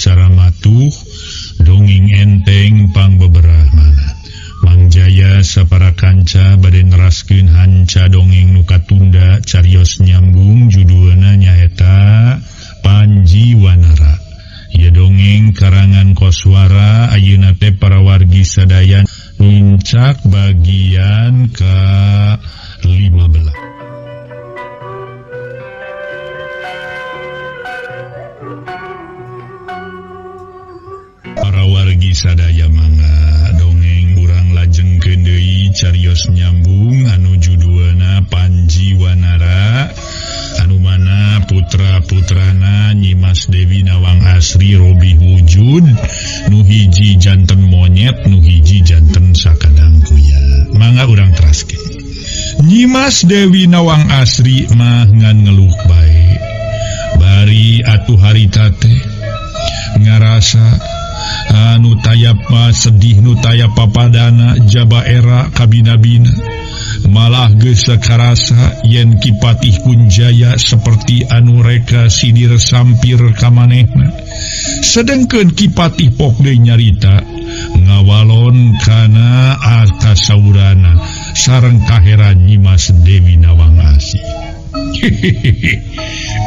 sacara matuh dongeng enteng pang beberapa. Mang Jaya sapara kanca bade neraskeun hanca dongeng nu katunda carios nyambung judulna nyaeta Panji Wanara. Ieu dongeng karangan Koswara ayeuna teh para wargi sadaya nincak bagian ke-15. Para wargi sadaya mangga dongeng urang lajengkeun deui carios nyambung anu judulna Panji Wanara anu mana putra-putrana Nyimas Dewi Nawang Asri Robi Wujud nu hiji janten monyet nu hiji janten sakadang kuya. Mangga urang teraskeun. Nyimas Dewi Nawang Asri mah ngan ngeluh bae. Bari atuh harita teh ngarasa anu tayapa sedih nu taya papadana jaba era kabina-bina malah geus karasa yen Ki Patih Kunjaya seperti anu reka sidir sampir ka manehna sedengkeun Ki Patih Pok deui nyarita ngawalon kana akasaurana sareng kaheran Nyimas Dewi Nawang Asih.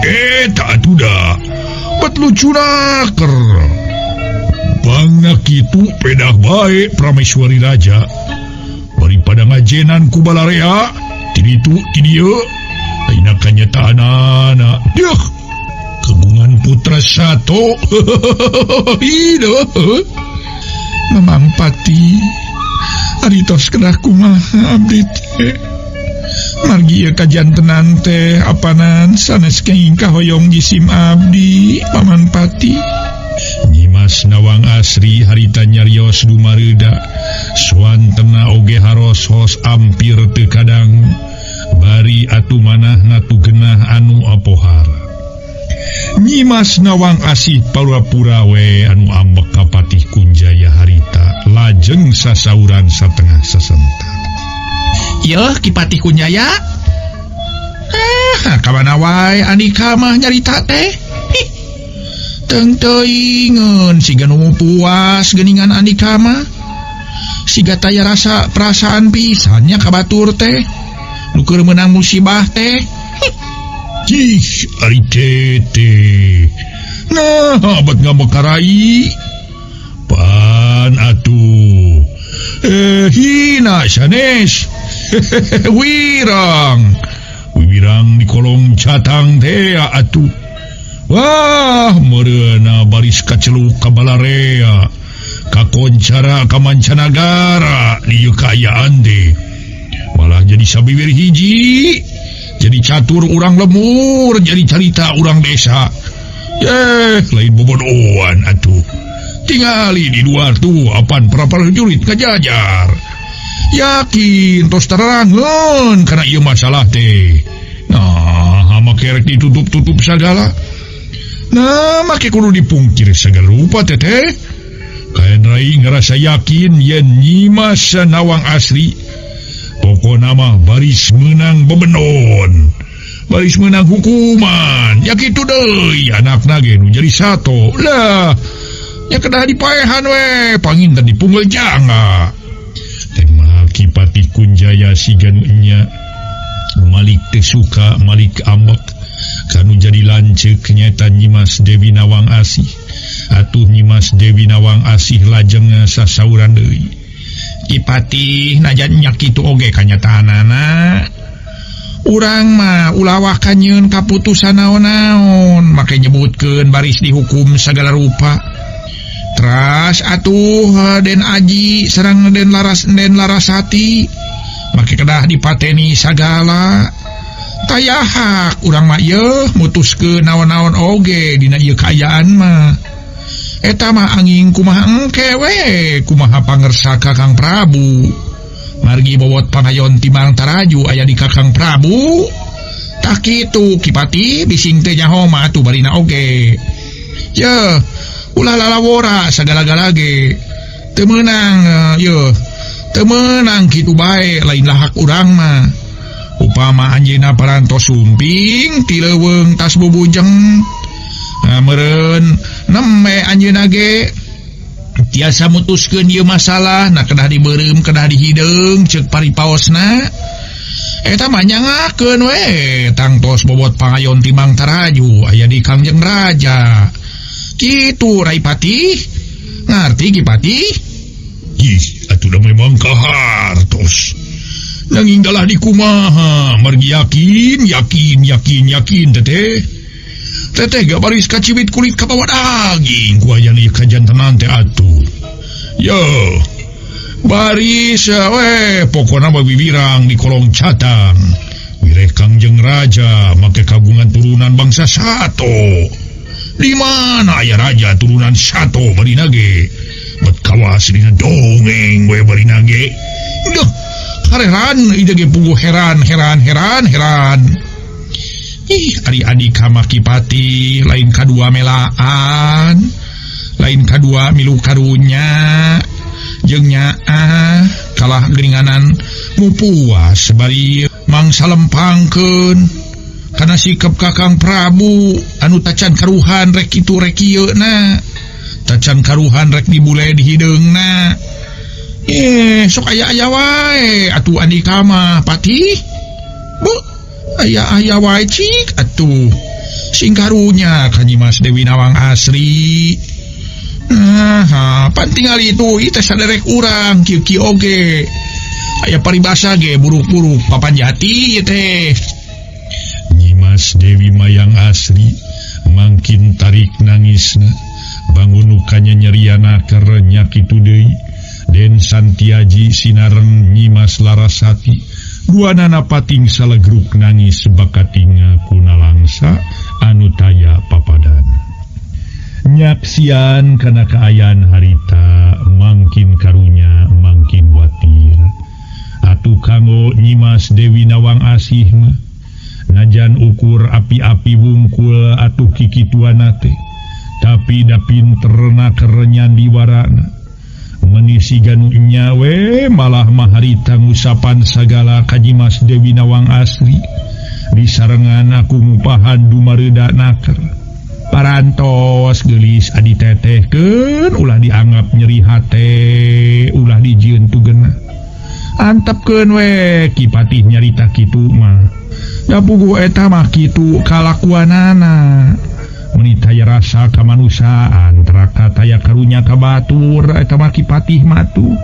Eta atuh da bet lucuna ker bangna kitu pedah bae Prameswari Raja daripada ngajenan ku balarea ti ditu ti dieu ayeuna kanyataanana deuh kagungan putra sato. Hiduh Mamang Pati ari tos kedah kumaha abdi teh margi ieu kajantenan teh apanan sanes kenging kahoyong jisim abdi Paman Pati. Nyimas Nawang Asri harita nyarios dumareuda suantena oge haros-hos ampir teu kadang bari atuh manahna tu genah anu apohara. Nyimas Nawang Asih pura-pura we anu ambek ka Patih Kunjaya harita lajeng sasauran satengah sasenta. Yeuh Ki Patih Kunjaya. Ah, ka mana wae Andika mah nyarita teh. Teng teuingeun siga nu puas geuningan Andika mah. Siga taya rasa perasaan pisannya ka batur teh. Nu keur meunang musibah teh. Cih, ari tete. Nah, abad ngambek karai. Pan atuh. Hina sanes. Wirang. Wirang di kolong catang teh atuh. Wah, meureuna baris kaceluk ka balarea. Kakoncara ka mancanagara di ieu kaayaan teh. Malah jadi sabiwir hiji. Jadi catur urang lemur, jadi carita urang desa. Yeh, lain bobodoan atuh. Tingali di luar tuh apan para prajurit ngajajar. Yakin tos terangeun kana ieu masalah teh. Nah, make rek ditutup-tutup sagala. Nah, make kudu dipungkir segala rupa teteh. Kaen rai ngerasa yakin yen Nyimas Nawang Asri pokona mah baris menang bebenon, baris menang hukuman. Ya kitu deui anakna ge nu jadi sato. Lah, nya kedah dipaehan we, panginten dipunggel jangga. Tema Ki Patih Kunjaya siga nu enya Malik teu suka Malik ambek kanu jadi lanceuk nyaeta Nyimas Dewi Nawang Asih. Atuh Nyimas Dewi Nawang Asih lajeng sasauran deui. Ki Patih najan nya kitu oge kanyataanana. Urang mah ulah waka nyieun kaputusan naon-naon make nyebutkeun baris dihukum sagala rupa. Teras atuh Den Aji sareng Den Laras Den Larasati make kedah dipateni sagala. Taya hak urang mah yeuh mutuskeun naon-naon oge dina ieu kaayaan mah. Eta mah angin kumaha engke we kumaha pangersa Kakang Prabu. Margi bobot pangayon timang taraju aya di Kakang Prabu. Tah kitu Ki Patih bising teh nyaho mah atuh barina oge. Yeuh ulah lalawora sagala-gala ge. Teu meunang yeuh teu meunang kitu bae lain lahak urang mah. Upama anjeunna parantos sumping ti leuweung tas bubujeng. Nah, meureun nembe anjeunna ge tiasa mutuskeun ieu masalah nah kedah dibeureum kedah dihideung ceuk paripaosna eta mah nyangakeun we tangtos bobot pangayon timang taraju aya di Kangjeng Raja kitu Rai Patih ngarti Ki Patih. Ih atuh da memang kahartos nanging dalah dikumaha margi yakin yakin yakin yakin teteh teteh gak baris kacibit kulit kabawa daging ku ayana ieu kajantenan teh atuh. Yo baris we pokona mah wiwirang di kolong catang wireh Kangjeng Raja make kagungan turunan bangsa Sato. Di mana aya raja turunan Sato barina ge bet kawas dina dongeng we barina ge. Duh, hareran ieu ge puguh heran heran heran heran. Ih, ari Andika mah Ki Patih lain kadua melaan, lain kadua milu karunya jeung nyaah kalah geringanan mupuas bari mangsa lempangkeun kana sikap Kakang Prabu anu tacan karuhan rek kitu rek ieu na tacan karuhan rek dibule dihideungna. Sok aya-aya wae atuh Andika mah Patih. Bu, aya-aya wae cik atuh sing karunya ka Nyimas Dewi Nawang Asri. Nah, pan tingali itu ieu teh saderek urang kieu-kieu oge. Aya paribasa ge buruk-buruk papan jati ieu teh. Nyimas Dewi Mayang Asri mangkin tarik nangisna bangun ukanya nyeriana kerenya kitu deui. Den Santiaji sinareng Nyimas Larasati dua nana pating salegruk nangis bakatinga kunalangsa anu taya papadan. Nyaksian kana kaayaan harita mangkin karunya mangkin watir. Atuh kanggo Nyimas Dewi Nawang Asih mah najan ukur api-api wungkul atuh kikituana teh tapi da pinterna kerenyan diwarana. Menisi ganu nyawe malah maharita ngusapan sagala ka Nyimas Dewi Nawang Asri disarengan aku ngupahan dumareuda naker. Parantos geulis adi tetehkeun ulah dianggap nyeri hate ulah dijieun tugena. Antepkeun we Ki Patih nyarita kitu mah. Da puguh eta mah kitu kalakuanana. Meuni taya rasa kamanusiaan teraka taya karunya ka batur eta mah Ki Patih mah tuh.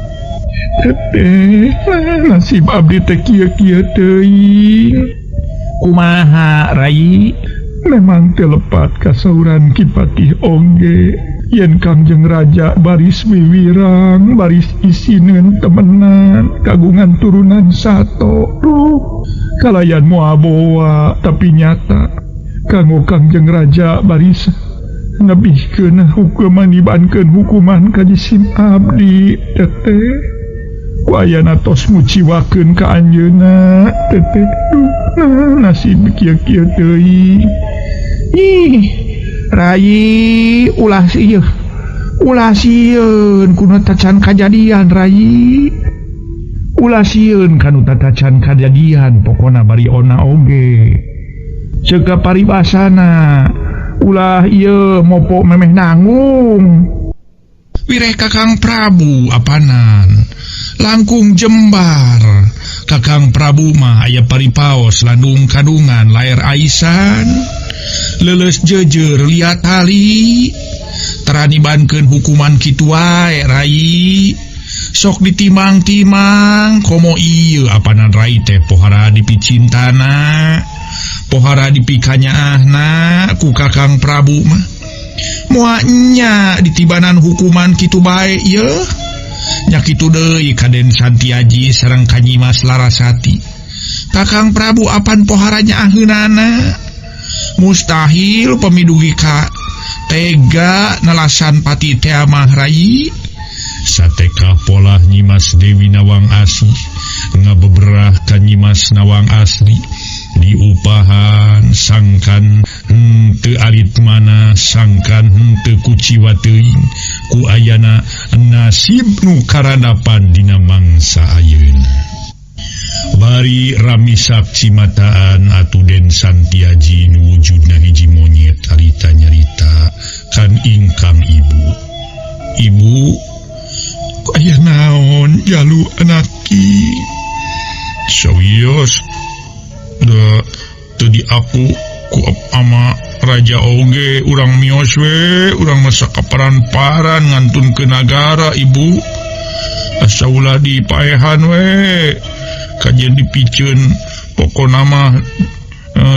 Teteh nasib abdi teh kieu-kieu teuing. Kumaha Rai? Memang telepat kasauran Ki Patih oge yen Kangjeng Raja baris wiwirang baris isineun temenan kagungan turunan Sato. Duh, kalayan moal boa tapi nyata kanggo Kangjeng Raja baris nebihkeun hukuman dibankeun hukuman ka jisim abdi teteh. Ku ayana tos muciwakeun ka anjeunna teteh. Duh, nah, nasib kieu-kieu teuing. Ih, Rai ulah sieun. Ulah sieun kuno tacan kajadian Rai. Ulah sieun kanu tatacan kajadian pokona bari ona oge. Ceuk paribasana ulah ieu mopo memeh nanggung. Wireh Kakang Prabu apanan langkung jembar. Kakang Prabu mah aya paripaos landung kadungan lair aisan leuleus jeujeur liat tali teranibankeun hukuman kitu wae Rai. Sok ditimang-timang komo ieu apanan Rai teh pohara dipicintana pohara dipikanyaahna ku Kakang Prabu mah. Moal nya ditibanan hukuman kitu bae ieu. Nya kitu deui ka Den Santiaji sareng ka Nyimas Larasati. Kakang Prabu apan pohara nyaaheunana. Mustahil pemidugi ka tega nelasan pati teh mah Rai. Sateka polah Nyimas Dewi Nawang Asih ngabeberah ka Nyimas Nawang Asri diupahan sangkan henteu alit mana sangkan henteu kuciwa teuing ku ayana nasib nu karanapan dina mangsa ayeuna. Bari ramisak cimataan atuh Den Santiaji nu wujudna hiji monyet harita nyarita kan ingkang ibu. Ibu, aya naon jalu anaki? Sawios da teu diaku ku ama raja oge urang mios we, urang masa kaparan-paran ngantun ke nagara ibu. Asa ulah dipaehan we. Kajian dipiceun pokona mah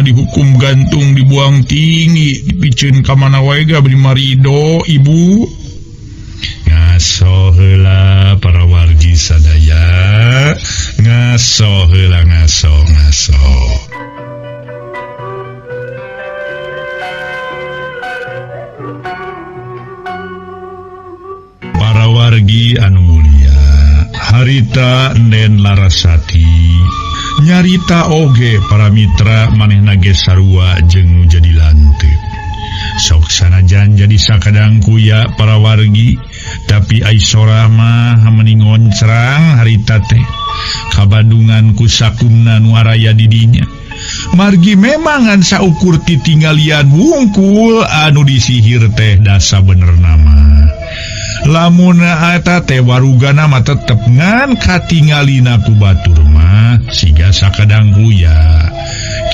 dihukum gantung dibuang tinggi dipiceun ka mana wae ga bari marido ibu. Ngaso heula para wargi sadaya, ngaso heula ngaso ngaso. Para wargi anu mulia, harita Nen Larasati nyarita oge para mitra manehna ge sarua jeung nu jadi lanteuk. Sok sanajan jadi sakadang kuya para wargi, tapi ai sora mah meni ngoncrang harita teh. Kabandungan ku sakumna nu araya di dinya. Margi memang ngan saukur titinggalian wungkul anu disihir teh dasa bener nama. Lamun eta teh warugana mah tetep ngan katingalina ku batur mah siga sakadang kuya.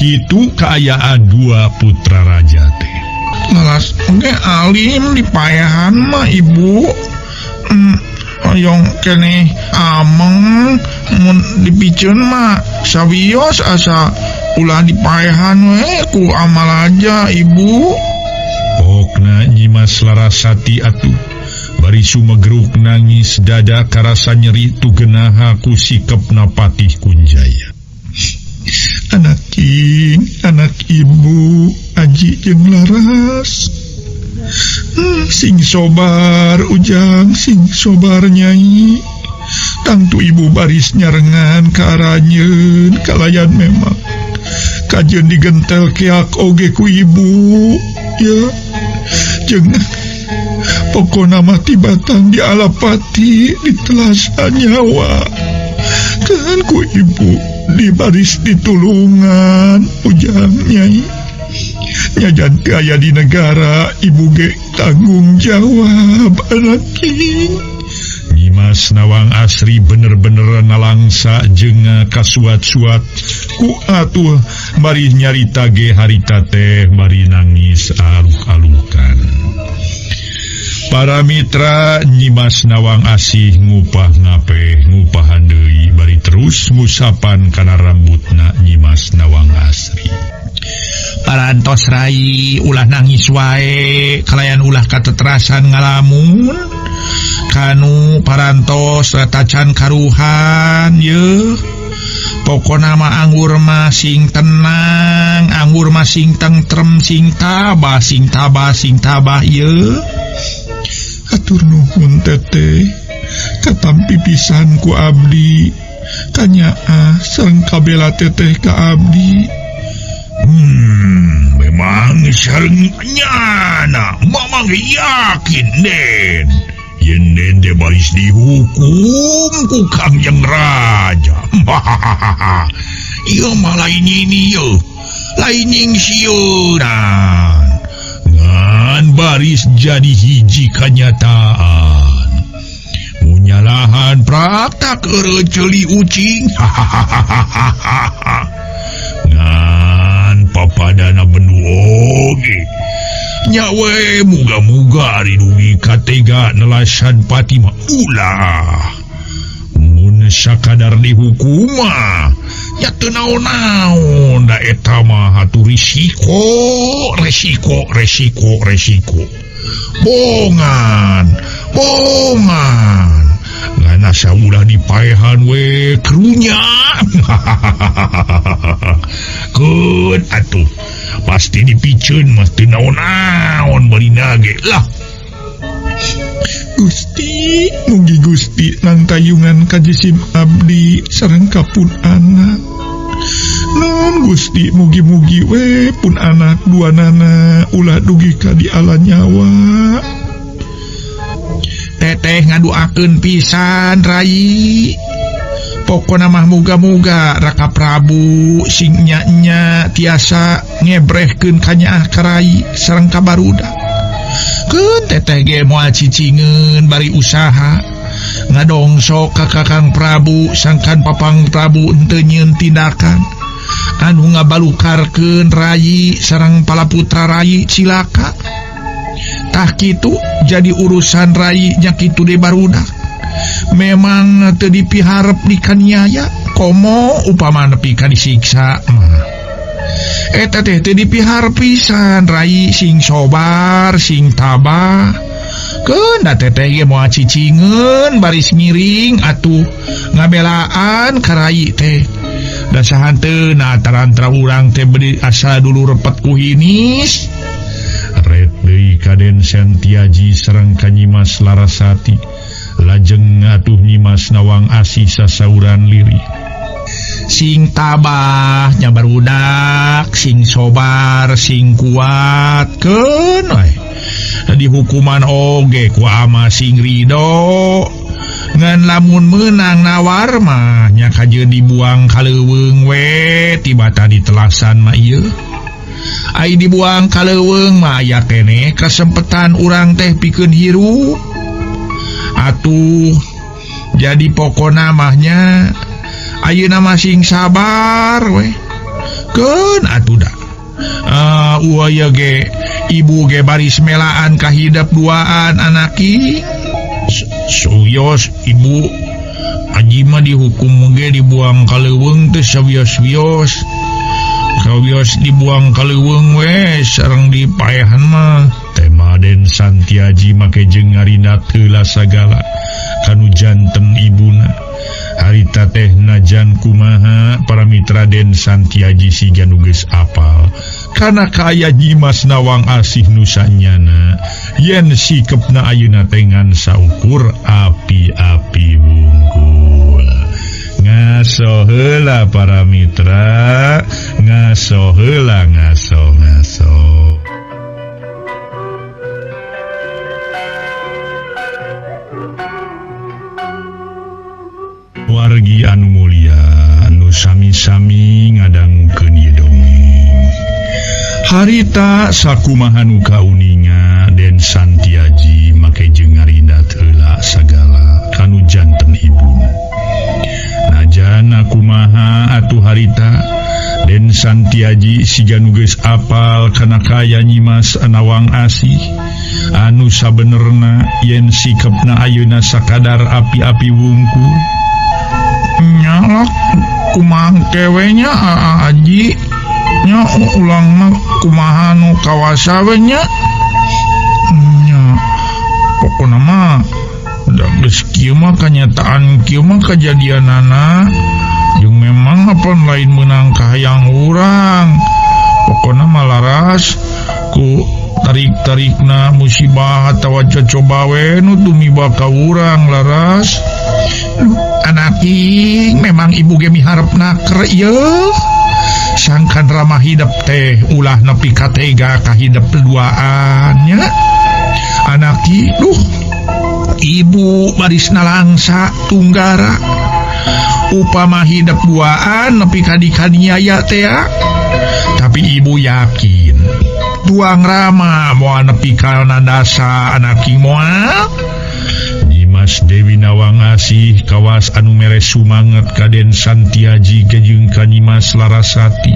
Kitu kaayaan dua putra raja teh. Laras oge alim dipaehan mah ibu. Hoyong keneh ameng mun dipiceun mah sawios asa ulah dipaehan we ku amal aja ibu. Pokna Nyimas Larasati atuh bari sumegruk nangis dada karasa nyeri tu genaha ku sikepna Patih Kunjaya. Anak king, anak ibu, aji jeung Laras. Sing sobar ujang, sing sobar nyai. Tangtu ibu baris nyarengan ka aranyeun kalayan memang. Kajeun digentel keak oge ku ibu, ya. Jeung pokona mah tibatang di alapati ditelasa nyawa. Kan ku ibu di baris ditulungan ujang nyai. Nyajan teu aya di negara ibu ge tanggung jawab anak king. Nyimas Nawang Asri bener-bener nalangsa jeung kasuat-suat ku atuh bari nyarita ge harita teh bari nangis aluk-alukan. Para mitra Nyimas Nawang Asih ngupah ngapeh ngupahan deui bari terus ngusapan kana rambutna Nyimas Nawang Asri. Parantos rai ulah nangis wae kalayan ulah kateterasan ngalamun kanu parantos tacan karuhan yeuh. Pokona mah anggur mah sing tenang, anggur mah sing tentrem, sing tabah, sing tabah, sing tabah yeuh. Atur nuhun teteh, katampi pisan ku abdi, kanyaah sareng kabela teteh ka abdi. Memang sareng nyana, mamang yakin Den. Yen Den teh baris dihukum ku Kangjeng Raja. Ieu mah lain ini yeuh, lain nyingsieunan. Ngan baris jadi hiji kanyataan. Munyalahan praktak eureun ceuli ucing. Ngan papadana bendu oge. Nya we muga-muga ari dugi katega nelasan pati mah ulah. Mun sakadar dihukum mah nya teu naon-naon da eta mah atuh risiko, resiko, resiko, resiko. Bongan, bongan. Ngan asa ulah dipaehan we krunya. Keun atuh pasti dipiceun mah teu naon-naon beurina ge lah. Gusti, mugi Gusti nangtayungan ka jisim abdi sareng ka pun anak. Non Gusti mugi-mugi we pun anak duanana ulah dugi ka diala nyawa. Teteh ngaduakeun pisan rai. Pokona mah muga-muga Raka Prabu sing nya-nya tiasa ngebrehkeun kanyaah ka rai sareng ka barudak. Keun teteh ge moal cicingeun bari usaha ngadongsok ka Kakang Prabu sangkan Papang Prabu henteu nyieun tindakan anu ngabalukarkeun rayi sareng palaputra rayi cilaka. Tah kitu jadi urusan rayi nya kitu deui barudak. Memang teu dipiharep dikaniaya komo upama nepi ka disiksa mah. Eta teh teu dipiharep pisan rayi sing sobar sing tabah. Keun da teteh ge moal cicingeun baris ngiring atuh ngabelaan ka rayi teh. Da sahanteuna tarantra urang teh beli asa dulu repet ku hinis. Ret deui Kaden Santiaji sareng ka Nyimas Larasati lajeng atuh Nyimas Nawang Asih sasauran lirih. Sing tabah nya barudak, sing sobar, sing kuat keun we. Dihukuman oge ku ama sing ridho. Ngan lamun meunang nawar mah nya kajeun dibuang ka leuweung we tibata ditelasan mah ieu. Ai dibuang ka leuweung mah aya keneh kasempetan urang teh pikeun hirup. Atuh jadi pokona mah nya ayeuna mah sing sabar we. Keun atuh da. Uaya ge ibu ge baris melaan kahidep duaan anaki. Suyos ibu aji mah dihukum ge dibuang ka leuweung teh sawios-wios. Kawios dibuang ka leuweung we sareng dipaehan mah. Tema Den Santiaji make jeung ngarindat heula sagala kanu janten ibuna. Harita teh najan kumaha para mitra Den Santiaji siga nu geus apal kana kaaya Nyimas Nawang Asih nu sanyana yen sikepna ayeuna teh ngan saukur api-api wungkul. Ngaso heula para mitra, ngaso heula ngaso-ngaso. Wargi anu mulia anu sami-sami ngadangukeun ieu dongeng. Harita sakumaha nu kauninga Den Santiaji make jeung ngarindat heula sagala kanu janten ibuna. Najan kumaha atuh harita Den Santiaji siga nu geus apal kana kaya Nyimas Nawang Asih anu sabenerna yen sikepna ayeuna sakadar api-api wungkul. Nyalak kumaha kewenya aji nya ulang mah kumaha nu kawasa we nya. Nya pokona mah da geus kieu mah kanyataan kieu mah kajadianana jeung memang apa lain meunang kahayang urang. Pokona mah laras ku tarik-tarikna musibah atawa cocoba we nu tumiba ka urang laras. Anaki memang ibu ge miharepna keur ieu. Sangkan ramah hidep teh ulah nepi ka tega ka hidep duaan nya. Anaki duh ibu baris nalangsa tunggara. Upama hidep duaan nepi ka dikaniaya teh. Tapi ibu yakin tuang rama moal nepi ka nandasa anaki moal. Nyimas Dewi Nawang Asih kawas anu mere sumanget ka Den Santiaji jeung ka Nyimas Larasati.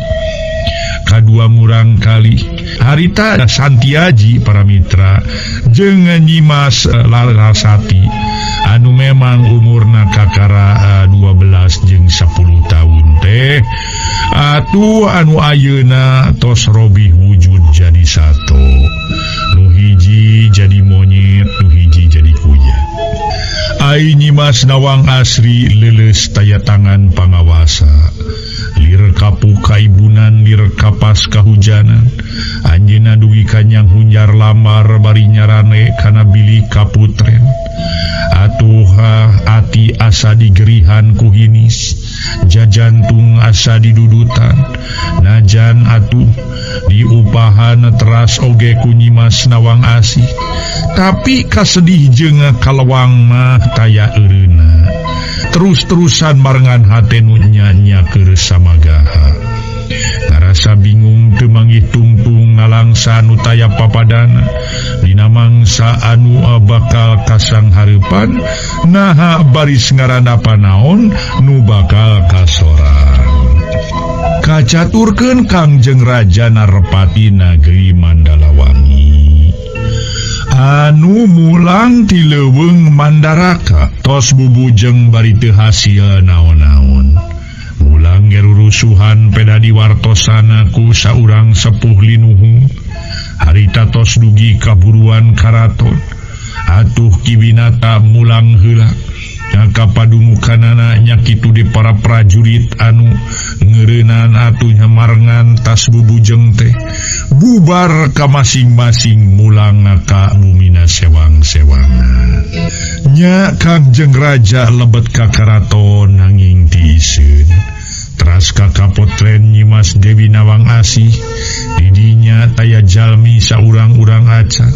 Kadua murang kali harita Santiaji para mitra jeung Nyimas Larasati anu memang umurna kakara 12 jeung 10 tahun teh atuh anu ayeuna tos robih wujud jadi satu. Nu hiji jadi monyet, nu hiji jadi kuya. Ai Nyimas Nawang Asri leuleus taya tangan pangawasa. Lir kapu kaibunan, lir kapas kahujanan. Anjeunna dugi ka nyang hunjar lamar bari nyarane kana bilik kaputren. Atuh ati asa digerihan ku hinis, jajantung asa didudutan. Najan atuh diupahan teras oge ku Nyimas Nawang Asih. Tapi kasedih jeung kalewang mah taya eureuna. Terus-terusan marengan hate nu nya-nya keur samagaha. Ngarasa bingung teu manggih tungtung nalangsa nu taya papadana. Dina mangsa anu bakal kasang hareupan, naha baris ngaranna panaon nu bakal kasorang. Kacaturkeun Kangjeng Raja Narpati Nagri Mandalawangi. Anu mulang ti leuweung Mandaraka tos bubujeng bari teu hasil naon-naon. Mulang gerurusuhan peda diwartosana ku saurang sepuh linuhung. Harita tos dugi kaburuan karaton. Atuh Ki Winata mulang heula. Kapadumukanana nya kitu di para prajurit anu ngeureunan atuh nyamarngan tas bubujeng teh bubar ka masing-masing mulang ka bumina sewang-sewangan. Nya Kangjeng Raja lebet ka karaton nanging tiiseun. Teras ka kapotren Nyimas Dewi Nawang Asih didinya taya jalmi saurang-urang acan.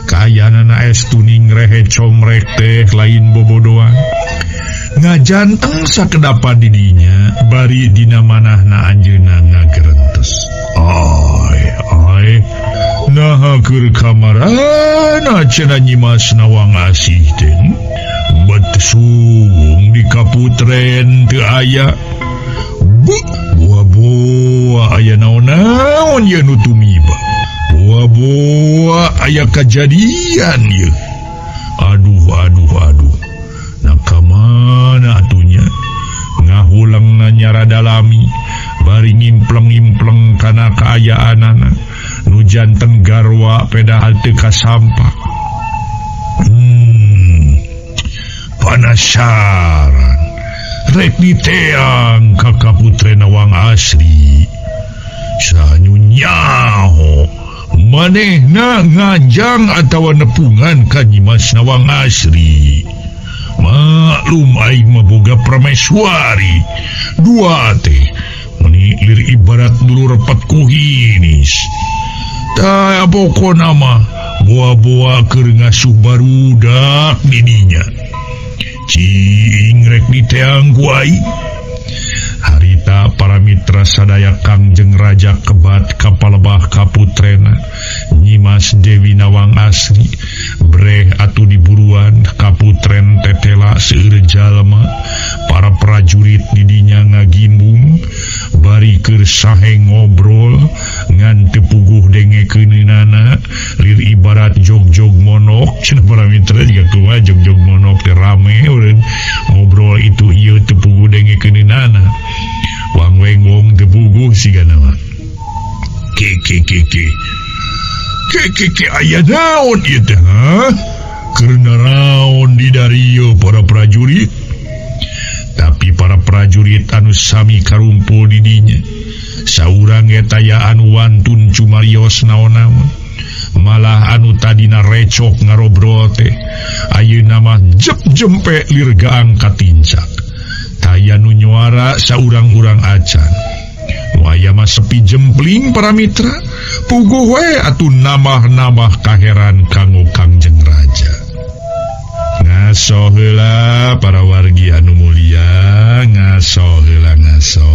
Kaayaanana estuning rehe comrek teh lain bobodoan. Ngajanteng sakedapan didinya bari dina manahna anjeunna ngagerentes. Ai ai naha keur kamarana cenah Nyimas Nawang Asih teh. Bet suwung di kaputren teu aya. Buah-buah aya naon-naon ye nu tumiba. Buah-buah aya kajadian ye. Aduh aduh aduh. Nah kamana atunya? Ngahulengna nyarada lami, bari ngimpleng-impleng kana kaayaanana. Nu janten garwa peda teu kasampak. Panasaran. Rek diteang ka Kaputre Nawang Asri. Sanyu nyaho manehna nganjang atawa nepungan ka Nyimas Nawang Asri. Maklum aing mah boga prameswari. Dua teh meuni lir ibarat dulur repet ku hinis. Tah pokona mah boa-boa keur ngasuh barudak didinya. Cing rek diteang ku aing. Harita para mitra sadaya Kangjeng Raja kebat kapalebah kaputrena Nyimas Dewi Nawang Asri breh atuh diburuan kaputren tetela seueur jalma. Para prajurit didinya ngagimbung bari keur sahe ngobrol ngan teu puguh dengekeunana lir ibarat jog-jog monok cenah para mitra jiga kumaha jog-jog monok teh rame eureun ngobrol itu ieu teu puguh dengekeunana. Wang weng wong teu puguh sigana mah. Ke ke ke ke. Ke ke ke aya naon ieu teh ha? Keur naraon di darieu para prajurit. Tapi para prajurit anu sami karumpul di dinya. Saurang ge taya anu wantun cumarios naon-naon. Malah anu tadina recok ngarobrol teh ayeuna mah jep jempe lir gaang katincak. Taya nu nyuara saurang-urang acan. Waya mah sepi jempling para mitra. Puguh we atuh nambah-nambah kaheran kanggo Kangjeng Raja. Ngaso heula para wargi anu mulia, ngaso heula ngaso.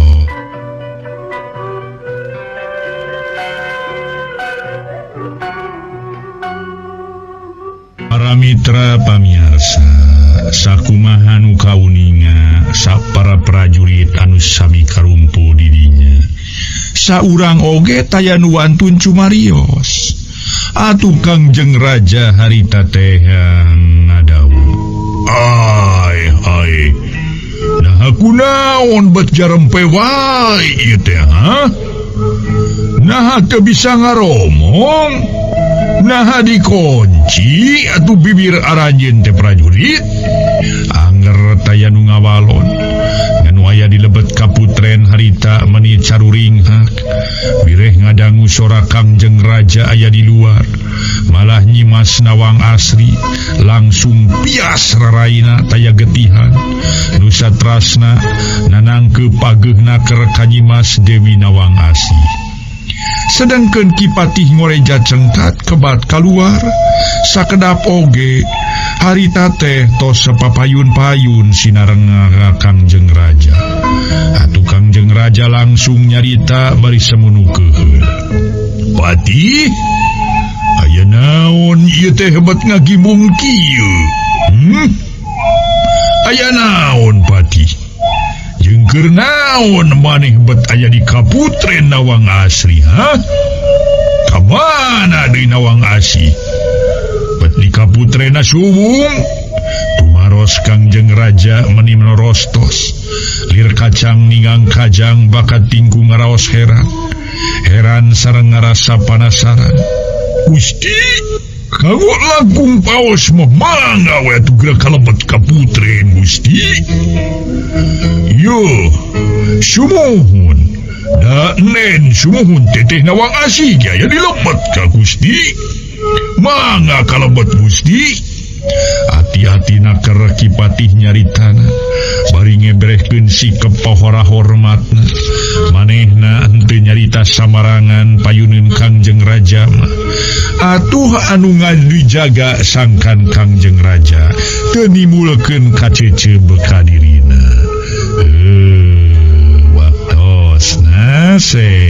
Para mitra pamiarsa, sakumaha nu kauninga para prajurit anu sami karumpul di dinya. Saurang oge taya nu wantun cumarios. Atuh Kangjeng Raja harita teh ngadawuh. Ai ai. Nah kunaon bet jarempe wae ieu teh ha? Naha teu bisa ngaromong? Naha dikunci atuh bibir aranjeun teh prajurit? Angger taya nu ngawalon. Ngan aya di lebet kaputren harita meni caruringhak. Bireh ngadangu sora Kangjeng Raja aya di luar. Malah Nyimas Nawang Asri langsung pias raraina taya getihan. Nusa trasna nanangke pageuhna keur ka Nyimas Dewi Nawang Asri. Sedangkan Ki Patih Ngoreja cengkat kebat kaluar sakedap oge Harita teh tos sapapayun-payun sinarenga ka Kangjeng Raja. Atuh Kangjeng Raja langsung nyarita bari semunu keuheul. Patih, aya naon ieu teh hebat ngagimbung kieu? Aya naon Patih? Jeung keur naon maneh bet aya di Kaputren Nawang Asri, ha? Ka mana deui Nawang Asih? Bet di Kaputrena Suwung. Tumaros Kangjeng Raja meni rostos. Lir kacang ningang kajang bakat tingku ngaraos heran. Heran sareng ngarasa panasaran. Gusti, kanggo langkung paos mah mangga we atuh geura kalebet Kaputren Gusti. Yo, sumuhun. Da nen sumuhun teteh Nawang Asih ge aya dilebet ka Gusti. Mangga kalebet Gusti. Hati-hati keur Ki Patih nyaritana bari ngebrehkeun sikep pohora hormatna. Manehna henteu nyarita samarangan payuneun Kangjeng Raja mah. Atuh anu ngadijaga sangkan Kangjeng Raja teu nimulkeun kaceceu beka dirina. Waktosna se.